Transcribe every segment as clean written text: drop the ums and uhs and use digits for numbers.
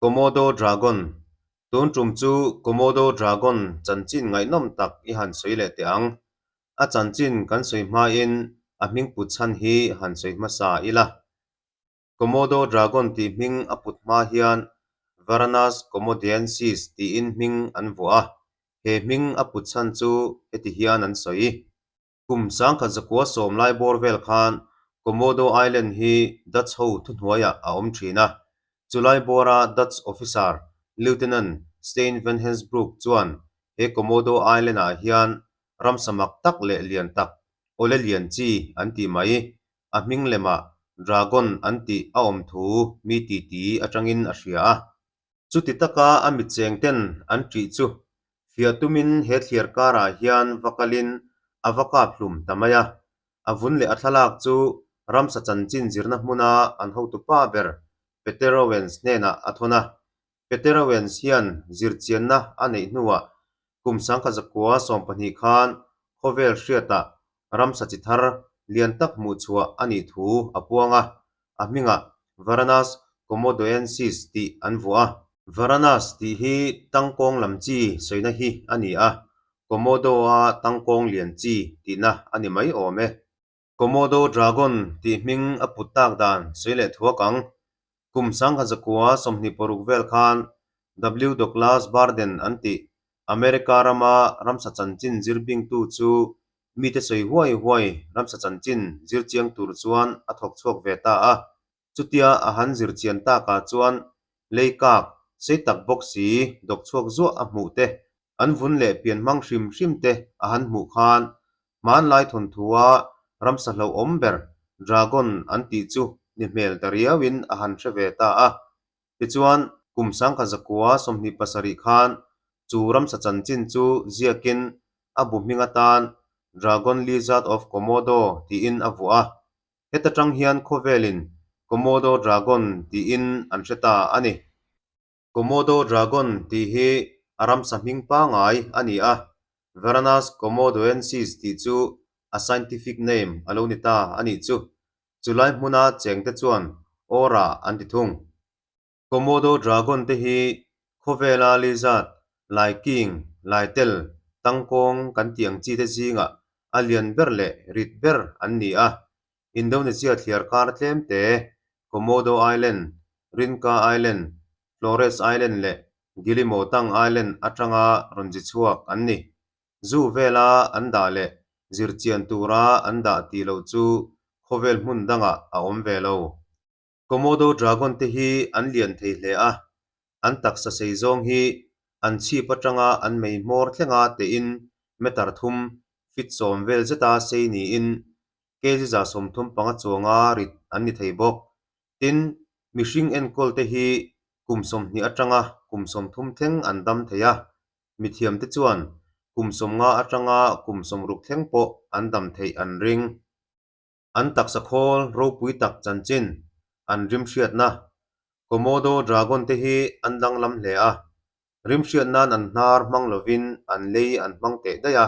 Komodo Dragon, Tun tum chu Komodo Dragon chanchin ngaihnawm tak i han sawi leh teh ang. A chanchin kan sawi hmain a hming put chhan hi han sawi hmasa ila. Komodo Dragon tih hming a put hma hian Varanus komodoensis tiin hming an vuah a, he hming a put chhan chu heti hian an sawi. Kum 1910 lai bawr vel khan Komodo Island hi Dutch ho thuhnuaiah a awm thin a. Chulai bawra Dutch officer Lieutenant Steyn van Hensbroek chuan he Komodo Island-ah hian ramsa mak tak leh lian tak, awle lian chi an tih mai, a hming lemah Dragon an tih a awm thu mi titi atangin a hria a. Chuti taka a mitcheng ten an ṭih chu fiah tumin he thliar karah hian va kalin a va kap hlum ta mai a. A vun leh a thlalak chu ramsa chanchin zirna hmuna an hotupa ber Peter Owens hnenah a thawn a. Peter Owens hian zirchianna a neih hnuah kum 1912 khan khawvel hriatah ramsa chi thar lian tak hmuh chhuah a nih thu a puang a, a hmingah Varanus komodoensis tih an vuah a. Varanus tih hi tangkawng lam chi sawina hi a ni a, Komodo-a tangkawng lian chi tihna a ni mai awm e. Komodo Dragon tih hming a put tak dan sawi leh thuak ang. Kum 1926 vel khan W. Douglas Barden an tih America rama ramsa chanchin zir bingtu chu mite sawi huai huai ramsa chanchin zir chiang tur chuan a thawk chhuak ve ta a. Chutia a han zir chian takah chuan lei kak sei tak bawk si dawk chhuak zuah a hmuh te, an vun leh pian hmang hrim hrim te a han hmuh khan hmanlai thawnthua ramsa hlauhawm ber dragon an tih chu ni hmel ta riauin a han hre ve ta a. Tichuan, kum 1927 khan chu ramsa chanchin chu ziakin a bu hming atan Dragon Lizard of Komodo tiin a vuah a. Heta tang hian khawvelin Komodo Dragon tiin an hre ta a ni. Komodo Dragon tih hi a ramsa hming pangai a ni a, Varanus komodoensis tih chu a scientific name a lo ni ta a nih chu. Chulai hmuna chengte chuan Ora an ti thung. Komodo Dragon te hi khawvela lizard, laiking, laitel, tangkawng kan tih ang chi te zingah a lian ber leh rit ber an ni a. Indonesia thliar kar tlem te, Komodo Island, Rinca Island, Flores Island leh Gili Motang Island atanga rawn zi chhuak an ni. Zu vela an dah leh zirchian tura an dah tih loh chu khawvel hmun dangah a awm ve lo. Komodo dragon te hi an lian thei hle a, an taksa sei zawng hi an chhip atanga an mei hmawr thlenga tein meter thum, feet sawm vel zeta sei niin kg 35 chuanga rit an ni thei bawk. Tin, mihring enkawl te hi kum 20 atanga kum 30 thleng an dam thei a, mithiamte chuan kum 50 atanga kum 60 thleng pawh an dam theih an ring. An taksa khawl ropui tak chanchin an rimhriatna Komodo dragon te hi an danglam hle a, rimhriat nan an hnar hmang lovin an lei an hmang teh daih a,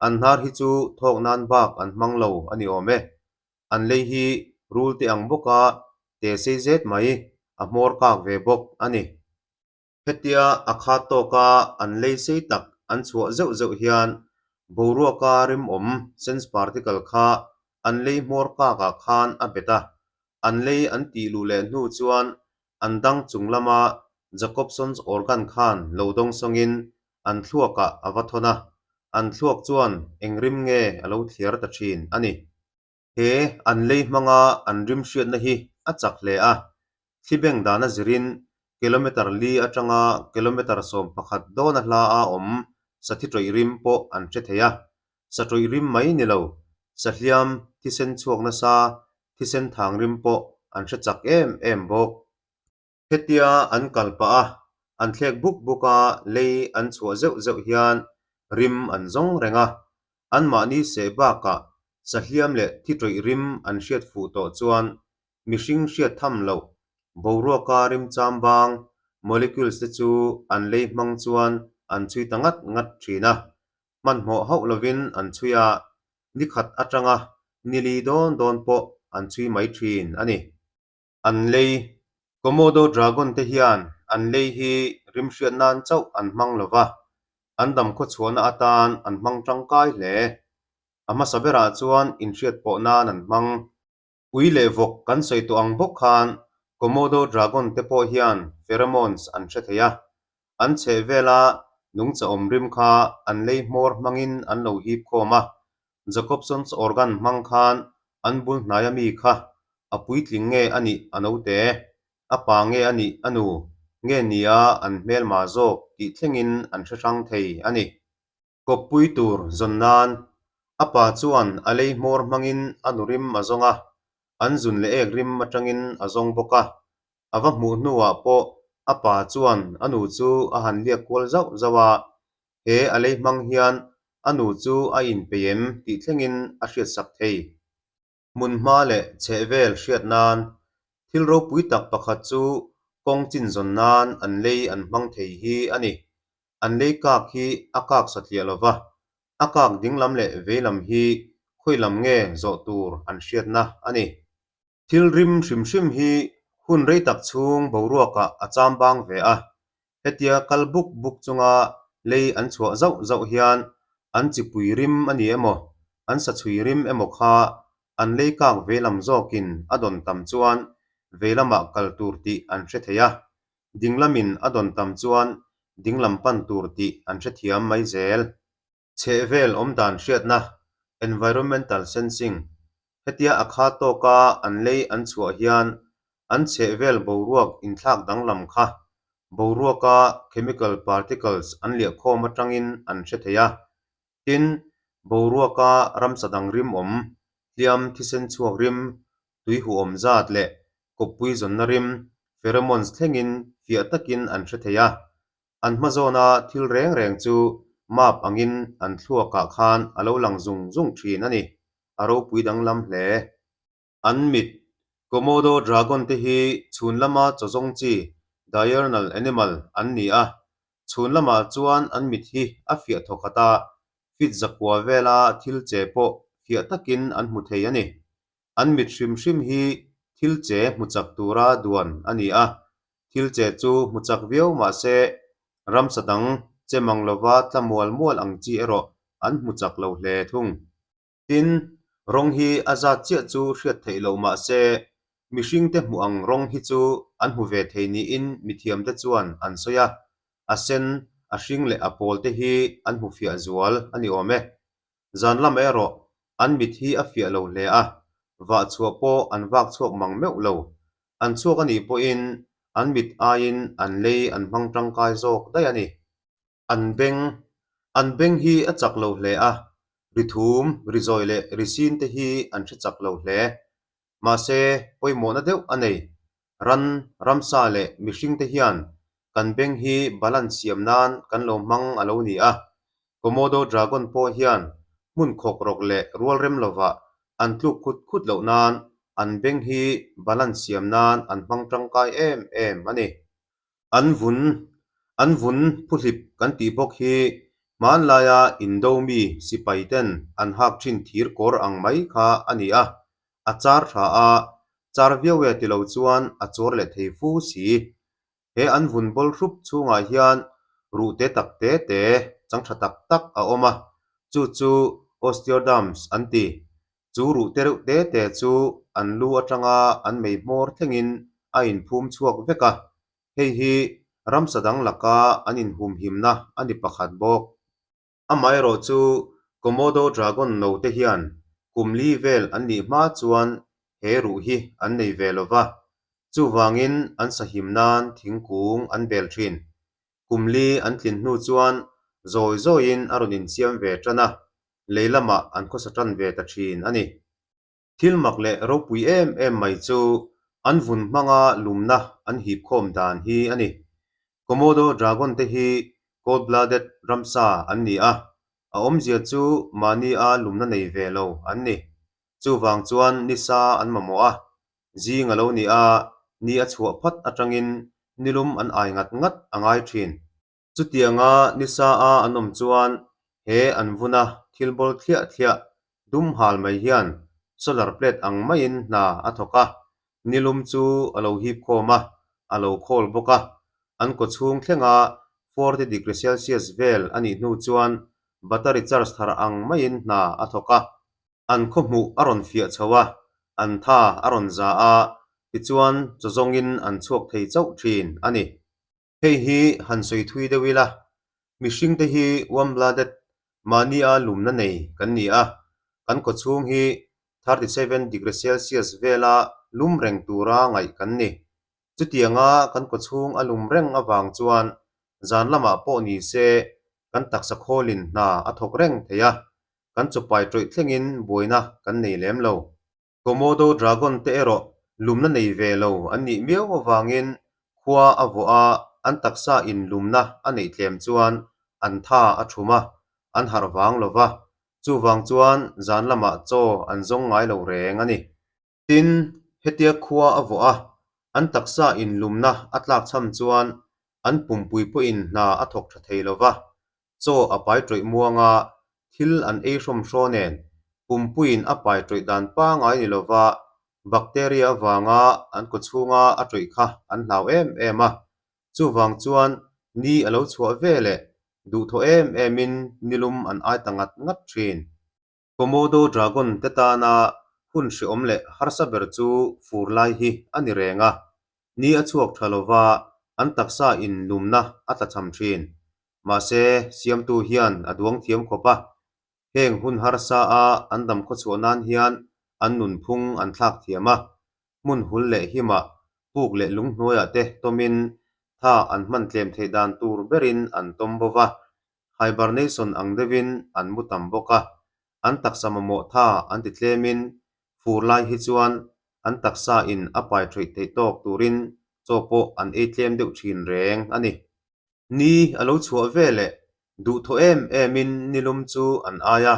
an hnar hi chu thawk nan bak an hmang lo a ni awm e. An lei hi rul te ang bawka te sei zet mai a hmawr kak ve bawk a ni. Hetia a khat tawka an lei sei tak an chhuah zeuh zeuh hian boruaka rimawm sense particle kha an lei hmawr kakah khan a bet a, an lei an tih luh leh hnu chuan an dang chung lama Jacobson's organ khan lo dawng sawngin an thluakah a va thawn a, an thluak chuan eng rim nge a lo thliar ta thin a ni. He an lei hmanga an rim hriatna hi a chak hle a, thli beng dana zirin kilometer li atanga kilometer 11 dawna hla a awm sathi tawih rim pawh an hre thei a. Sa tawih rim mai ni lo, sahliam, thisen chhuak nasa, thisen thang rim pawh an hre chak em em bawk. Hetia an kal pah a, an thlek buk buk a, lei an chhuah zeuh zeuh hian rim an zawng reng a, anmahni seh bakah sahliam leh thi tawih rim an hriat fuh tawh chuan mihring hriat tham loh boruaka rim cham bang molecules te chu an lei hmang chuan an chhui ta ngat ngat thin a, hmanhmawh hauh lovin an chhui a, ni khat atanga ni li dawn dawn pawh an chhui mai thin a ni. An lei. Komodo dragon te hian An lei hi rim hriat nan chauh an hmang lo va, an dam khawchhuahna atan an hmang tangkai hle. A hmasa berah chuan inhriat pawh nan an hmang. Ui leh vawk kan sawi tawh ang bawk khan Komodo dragon te pawh hian pheromones an hre thei a. An chheh vela nungcha awm rim kha an lei hmawr hmangin an lo hip khawm a. Jacobson's organ hmang khan an bul hnaia mi kha a puitling nge a nih a note, a pa nge a nih a nu nge nia an hmelma zawk tih thlengin an hre hrang thei a ni. Kawppui tur zawn nan a pa chuan a lei hmawr hmangin a nu rim a zawng a, an zun leh ek rim atangin a zawng bawk a. A va hmuh hnuah pawh a pa chuan a nu chu a han liak kual zauh zauh a, he a lei hmang hian a nu chu a inpeih em tih thlengin a hriatsak thei. Hmunhma leh chhehvel hriat nan thil ropui tak pakhat chu kawng chin zawn nan an lei an hmang thei hi a ni. An lei kak hi a kak satliah lo va, a kak dinglam leh veilam hi khawi lam nge zawh tur an hriatna a ni. Thil rim hrim hrim hi hun rei tak chhung boruakah a cham bang ve a, hetia kal buk buk chunga lei an chhuah zauh zauh hian an chipui rim a ni emaw, an sachhui rim emaw kha an lei kak veilam zawkin a dawn tam chuan veilamah kal tur tih an hre thei a, dinglamin a dawn tam chuan dinglam pan tur tih an hrethiam mai zel. Chhehvel awmdan hriatna, environmental sensing, hetia a kha tawka an lei an chhuah hian an chhehvel boruak inthlak danglam kha boruaka chemical particles an liahkhawm atangin an hre thei a. Tin, boruaka ramsa dang rim awm, hliam thisen chhuak rim, tui huhawm zat leh kawppui zawnna rim, pheromones thlengin fiah takin an hre thei a. An hma zawna thil reng reng chu map angin an thluakah khan a lo lang zung zung thin a ni. A ropui danglam hle. An mit, Komodo dragon te hi chhun lama chaw zawng chi, diurnal animal, an ni a. Chhun lamah chuan an mit hi a fiah thawkhat a, fit zakua vela thil che pawh fiah takin an hmu thei a ni. An mit hrim hrim hi thil che hmu chak tura duan a ni a, thil che chu hmu chak viau mah se ramsa dang che mang lova tla mual mual ang chi erawh an hmu chak lo hle thung. Tin, rawng hi a zat chiah chu hriat theih loh mah se mihringte hmuh ang rawng hi chu an hmu ve thei niin mithiamte chuan an sawi a, a sen, a hring leh a pawl te hi an hmu fiah zual a ni awm e. Zan lam erawh an mit hi a fiah lo hle a, vah chhuah pawh an vak chhuak mang meuh lo. An chhuak a nih pawhin an mit aiin an lei an hmang tangkai zawk daih a ni. An beng, An beng hi a chak lo hle a, ri thum, ri zawi leh ri sin te hi an hre chak lo hle. Mahse, pawimawhna deuh a nei. Ran, ramsa leh mihring te hian kan beng hi balance siam nan kan lo hmang a lo ni a. Komodo dragon pawh hian hmun khawk rawk leh rual rem lovah an tluk khut khut loh nan an beng hi balance siam nan an hmang tangkai em em a ni. An vun, an vun phuhlip kan tih bawk hi hmanlaia Indo mi sipai ten an hak thin thir kawr ang mai kha a ni a, a char tha a, char viau e tilo chuan a chawr leh thei fu si. He an vun bawl hrup chhungah hian ruh te tak te te chang tha tak tak a awm a, chu chu osteoderms an ti. Chu ruh te reuh te te chu an lu atanga an mei hmawr thlengin a inphum chhuak vek a, hei hi ramsa dang laka an inhumhimna a ni pakhat bawk. Amaherawh chu Komodo dragon no te hian kum li vel an nih hma chuan he ruh hi an nei ve lo va, chuvangin an sahim nan thingkung an bel thin. Kum li an tlin hnu chuan zawi zawiin a rawn insiam ve tan a, lei lamah an khawsa tan ve ta thin a ni. Thil mak leh ropui em em mai chu an vun hmanga lumna an hip khawm dan hi a ni. Komodo dragon te hi cold-blooded ramsa an ni a, a awmzia chu mahnia lumna nei ve lo an ni. Chuvang chuan nisa an mamawh a, zing a lo ni a, ni a chhuah phat atangin nilum an ai ngat ngat a ngai thin. Chutianga nisa a an awm chuan he an vuna thil bawl thliah thliah dum hal mai hian solar plate ang maiin hna a thawk a, nilum chu a lo hip khawm a, a lo khawl bawk a. An kawchhung thlenga 40 degree Celsius vel a nih hnu chuan battery charge thar ang maiin hna a thawk a. An khawhmuh a rawn fiah chho a, an tha a rawn za a, tichuan chaw zawngin an chhuak thei chauh thin a ni. Hei hi han sawi thui deuh ila, mihringte hi warm-blooded, mahnia lumna nei kan ni a, kan kawchhung hi 37 degree Celsius vela lum reng tura ngaih kan ni. Chutianga kan kawchhung a lum reng avang chuan zan lamah pawh ni se kan taksa khawlin hna a thawk reng thei a, kan chawpai tawih thlengin buaina kan nei lem lo. Komodo dragon te erawh lumna nei ve lo an nih miau avangin khua a vawh a, an taksa in lumna a neih tlem chuan an tha a thum a, an harh vang lo va, chuvang chuan zan lamah chaw an zawng ngai lo reng a ni. Tin, hetia khua a vawh a, an taksa in lumna a tlak chham chuan an pumpui pawhin hna a thawk tha thei lo va, chaw a pai tawih muang a, thil an ei hrawm hraw nen, pumpuiin a pai tawih dan pangai ni lova bacteria avanga an kawchhunga a tawih kha an hlau em em a. Chuvang chuan ni a lo chhuah ve leh duhthawh em emin nilum an ai ta ngat ngat thin. Komodo dragon te tana hun hreawm leh harsa ber chu fur lai hi a ni reng a, ni a chhuak tha lova an taksa in lumna a tlachham thin. Mahse, siamtu hian a duang thiam khawp a, heng hun harsa a an dam khawchhuah nan hian an nunphung an thlak thiam a, hmun hul leh himah puk leh lunghnuaiah te tawmin tha an hman tlem theih dan tur berin an tawm bo va, Hibernation ang deuhin an mu tam bawk a, an taksa mamawh tha an ti tlemin fur lai hi chuan an taksa in a pai theih theih tawk turin chaw pawh an ei tlem deuh thin reng a ni. Ni a lo chhuah ve leh duhthawh em emin nilum chu an ai a,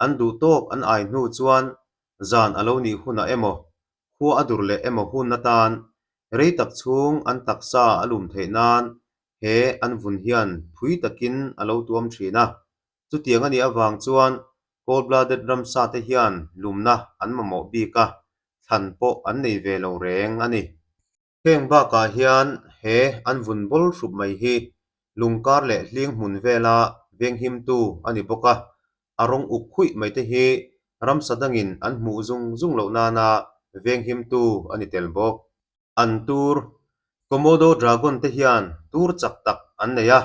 an duh tawk an ai hnu chuan zan a lo nih hunah emaw khua a dur leh emaw hun atan rei tak chhung an taksa a lum theih nan he an vun hian phui takin a lo tuam thin a. Chutiang a nih avang chuan cold blooded ramsa te hian lumna an mamawh bik a, thlan pawh an nei ve lo reng a ni. Heng bakah hian he an vun bawl hrup mai hi lungkar leh hling hmun vela venghimtu a ni bawk a, a rawng uk khuih mai te hi ramsa dangin an hmuh zung zung loh nana venghimtu a ni tel bawk. An tur, Komodo dragon te hian tur chak tak an nei a,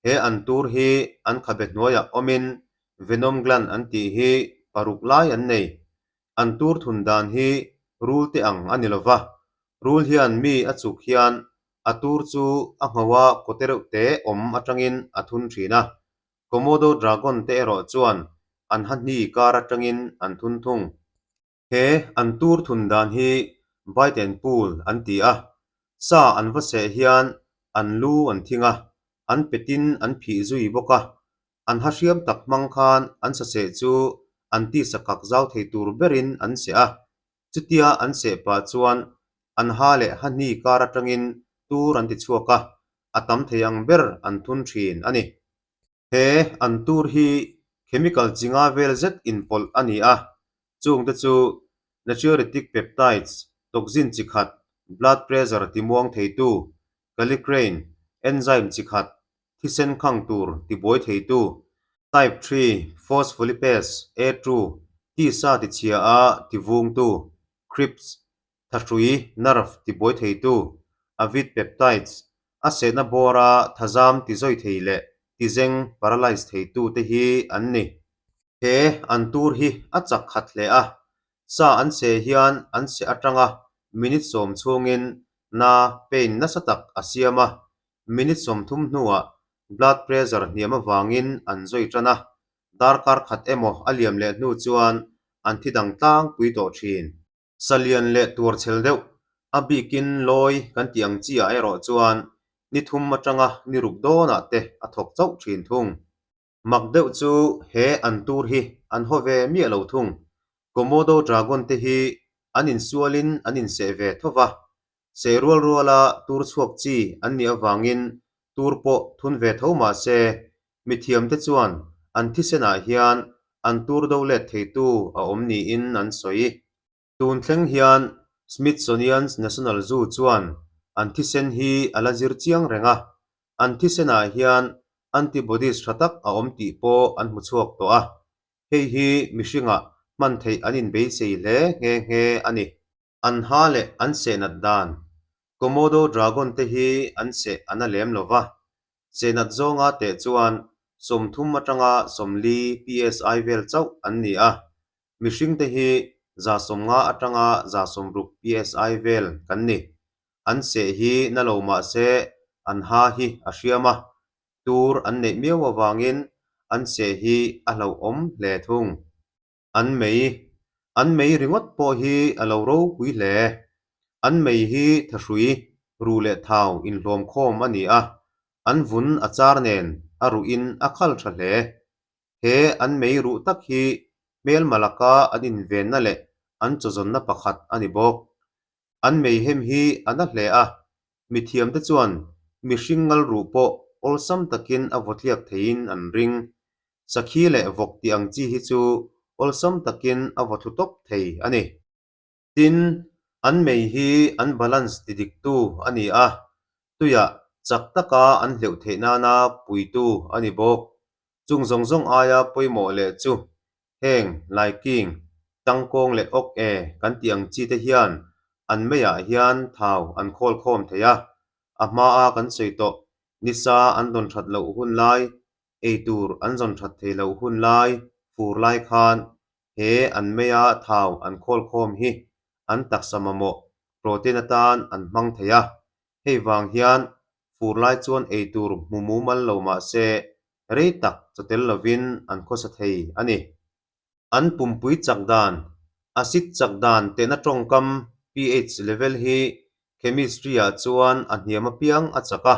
he an tur hi an khabe hnuaiah awmin venom gland an tih hi paruk lai an nei. An tur thun dan hi rul te ang a ni lo va, rul hian mi a chuk hian a tur chu a ngho a kawte reuh te awm atangin a thun thin a, Komodo dragon te erawh chuan an ha hni kar atangin an thun thung. He an tur thun dan hi bite and pull an ti a, sa an va seh hian an lu an thing a, an petin an phih zui bawk a, an ha hriam tak hmang khan an saseh chu an tisa kak zau thei tur berin an seh a, chutia an seh pah chuan an ha leh ha hni kar atangin tur an ti chhuak a, a tam thei ang ber an thun thin a ni. He an tur hi chemical chi nga vel zet inpawlh a ni a, chungte chu natriuretic peptides, toxin chi khat, blood pressure timuang theitu, kallikrein, enzyme chi khat, thisen khang tur tibuai theitu, type 3 phospholipase A2, tisa tichhia a tivungtu, Krebs, thahrui, nerve, tibuai theitu, avid peptides, a sehna bawra thazam tizawi thei leh tizeng, paralyze, theitu te hi an ni. He an tur hi a chak khat hle a, sa an seh hian an seh atanga minute 10 chhungin na, pain, nasa tak a siam a, minute 30 hnuah blood pressure hniam avangin an zawi tan a, darkar khat emaw a liam leh hnu chuan an thi dang tlangpui tawh thin. Salian leh tuar chhel deuh, a bikin lawi kan tih ang chi ah erawh chuan ni thum atanga ni ruk dawnah te a thawk chauh thin thung. Mak deuh chu he an tur hi an haw ve miah lo thung. Komodo dragon te hi an insualin an inseh ve tho va, seh rual ruala tur chhuak chi an nih avangin tur pawh thun ve tho mah se, mithiamte chuan an thisenah hian an tur do let theitu a awm niin an sawi. Tun thleng hian Smithsonian's National Zoo chuan An thisen hi a la zir chiang reng a, an thisenah hian antibodies tha tak a awm tih pawh an hmu chhuak tawh a. Hei hi mihringah hman theih an inbeisei hle nghe nghe a ni. An ha leh an seh nat dan. Komodo dragon te hi an seh a na lem lo va. Seh nat zawnga teh chuan 30 atanga 40 psi vel chauh an ni a. Mihring te hi 150 atanga 160 psi vel kan ni. An seh hi na lo mah se an ha hi a hriam a. Tur an neih miau avangin an seh hi a hlauhawm hle thung. An mei. An mei ringawt pawh hi a lo ropui hle. An mei hi thahrui, ruh leh thau inhlawm khawm a ni a, an vun a char nen a ruhin a khal tha hle. He an mei ruh tak hi hmelma laka an invenna leh an chawzawnna pakhat a ni bawk. An mei hem hi a na hle a, mithiamte chuan mihring ngal ruh pawh awlsam takin a vawtliak theiin an ring. Sakhi leh vawk tih ang chi hi chu awlsam takin a vaw thlu tawp thei a ni. Tin, an mei hi an balance ti diktu a ni a, tuiah chak taka an hleuh theih nana puitu a ni bawk. Chung zawng zawng aia pawimawh leh chu heng laiking, tangkawng leh awk e kan tih ang chi te hian an meiah hian thau an khawl khawm thei a, a hmaa kan sawi tawh nisa an dawn that loh hun lai, ei tur an zawn that thei loh hun lai fur lai khan he an meia thau an khawl khawm hi an taksa mamawh protein atan an hmang thei a, hei vang hian fur lai chuan ei tur hmu mumal lo mah se rei tak chaw tel lovin an khawsa thei a ni. An pumpui chak dan, acid chak dan tehna tawngkam pH level hi chemistry-ah chuan a hniam apiang a chak a,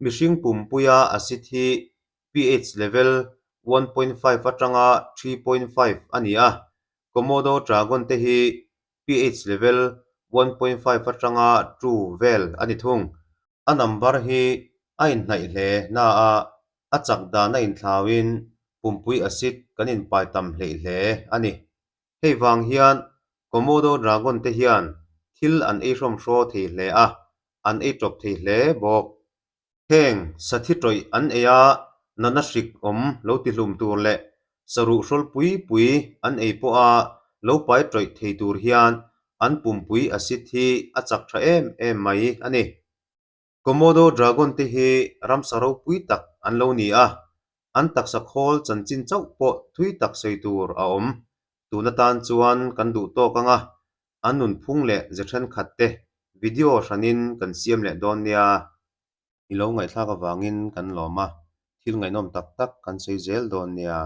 mihring pumpuia acid hi pH level 1.5 atanga 3.5 a ni a, Komodo dragon te hi pH level 1.5 atanga 2 vel a ni thung. A number hi a inhnaih hle na a, a chak dan a inthlauin pumpui acid kan inpai tam hleih hle a ni. Hei vang hian Komodo dragon te hian thil an ei hrawmhraw thei hle a, an ei tawp thei hle bawk. Heng sathi tawih an ei a, nana hrik awm lo tihlum tur leh saruh hrawl pui pui an ei pawha lo pai tawih thei tur hian an pumpui acid hi a chak tha em em mai a ni. Komodo dragon te hi ramsa ropui tak an lo ni a, an taksa khawl chanchin chauh pawh thui tak sawi tur a awm. Tun atan chuan kan duh tawk ang a, an nunphung leh ze thenkhat te video hranin kan siam leh dawn nia. I lo ngaihthlak avangin kan lawm a, thil ngaihnawm tak tak kan sawi zel dawn nia.